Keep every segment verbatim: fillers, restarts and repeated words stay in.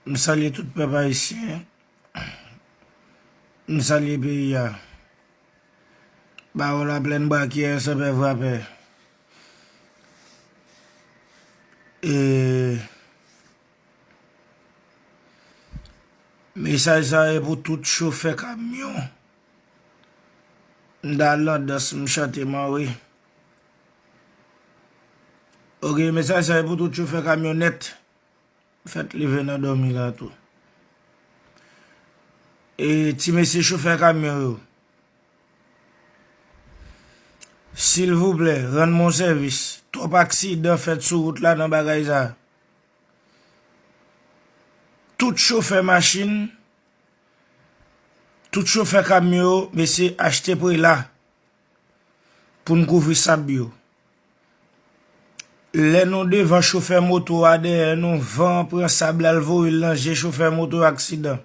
M salye tout pèp ayisyen. M salye peyi a. Bawon Laplèn, Bwa Kiyès, Sanpè Vrapè. E mesaj sa e pou tout chofè kamyon. M ta landans, m chante manwe. Oke, mesaj sa e pou tout chofè kamyonèt. Fèt leve nan dòmi la tou. E ti mesye chofè kamyon yo, silvouplè, rann mwen yon sèvis. Twòp aksidan fèt sou wout la nan bagay sa. Tout chofè machin, tout chofè kamyon yo, mesye, achte prela pou n kouvri sab yo. Lè nou devan chofè moto a dèyè nou, van an pran sab la, l voye l nan je chofè moto, aksidan.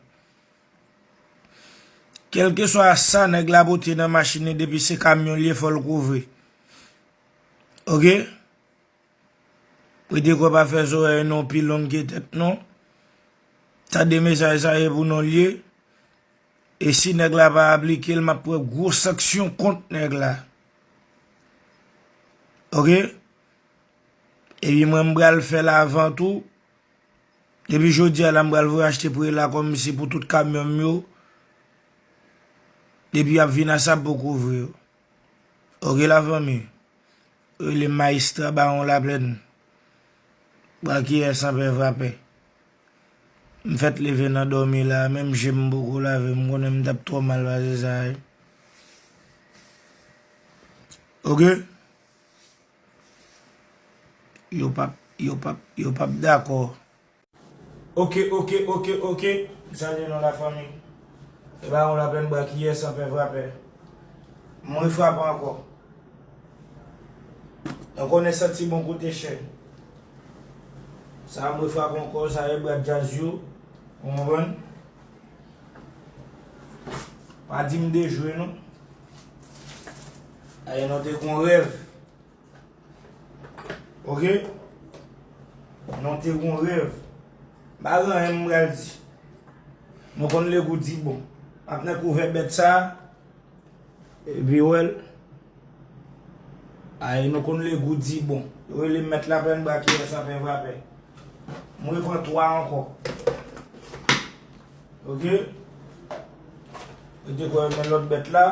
Kèlkeswa sa nèg la pote nan machin li, depi se kamyon l ye, fò l kouvri. Oke? Prete kò, pa fè zòrèy nou pi long ke tèt nou. Tande mesaj sa e pou nou l ye. E si nèg la pa aplike l, m ap pran gwo sanksyon kont nèg la. Oke? Epi mwen, m pral fè l avan tou. Depi jodi a la, m pral voye achte prela kòmsi pou tout kamyon m yo. Depi y ap vin a sab pou kouvri yo. Oke, lafanmi. Rele Mayistra Bawon Laplèn. Bwa Kiyès, Sanpè Vrapè. M fèt leve nan dòmi la, menm je m poko lave, m konnen m t ap twò mal pase sa, wi. Oke? Yo p ap, yo p ap, yo p ap dakò. Oke, oke, oke, oke. M salye nou, lafanmi. E Bawon Laplèn, Bwa Kiyès, Sanpè Vrapè. M refrape ankò. Nou konnen santi bon koute chè. Sa m refrape ankò, sa e bra djaz yo. Ou konprann? Pa di m dejwe, non. Aye, nou te gon rèv. Oke? Nou te gon rèv. M pa gen anyen m pral di. Nou konn legou di bon. M ap nan kouvè bèt sa. Epi wè l. Ay, nou konn legou di bon. Yo rele m Mèt Laplèn, Bwa Kiyès, Sanpè Vrapè. M repran twa ankò. Oke? Rete kwè, men lòt bèt la.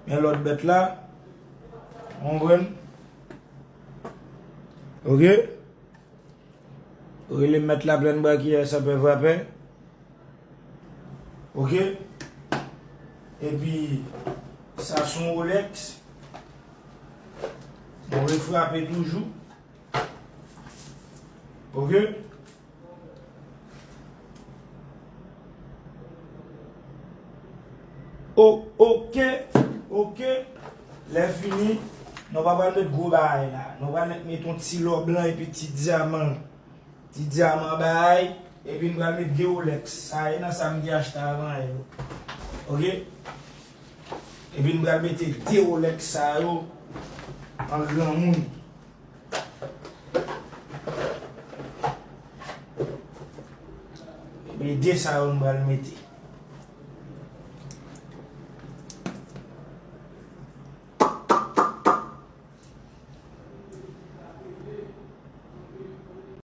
Men lòt bèt la. Konprann? Oke? Rele Mèt Laplèn, Bwa Kiyès, Sanpè Vrapè. Oke? Epi, sa se yon Rolex. Mwen refrape toujou. Oke? O, oke, oke. Lè fini, nou pa pral met gwo bagay la. Nou pral met, met yon ti lò blan epi ti dyaman. Ti dyaman bagay. Epi n pral met de Rolex. Sa e nan sa m te achte avan yè yo. Oke? Epi n pral mete de Rolex sa yo an granmoun. Epi de sa yo n pral mete.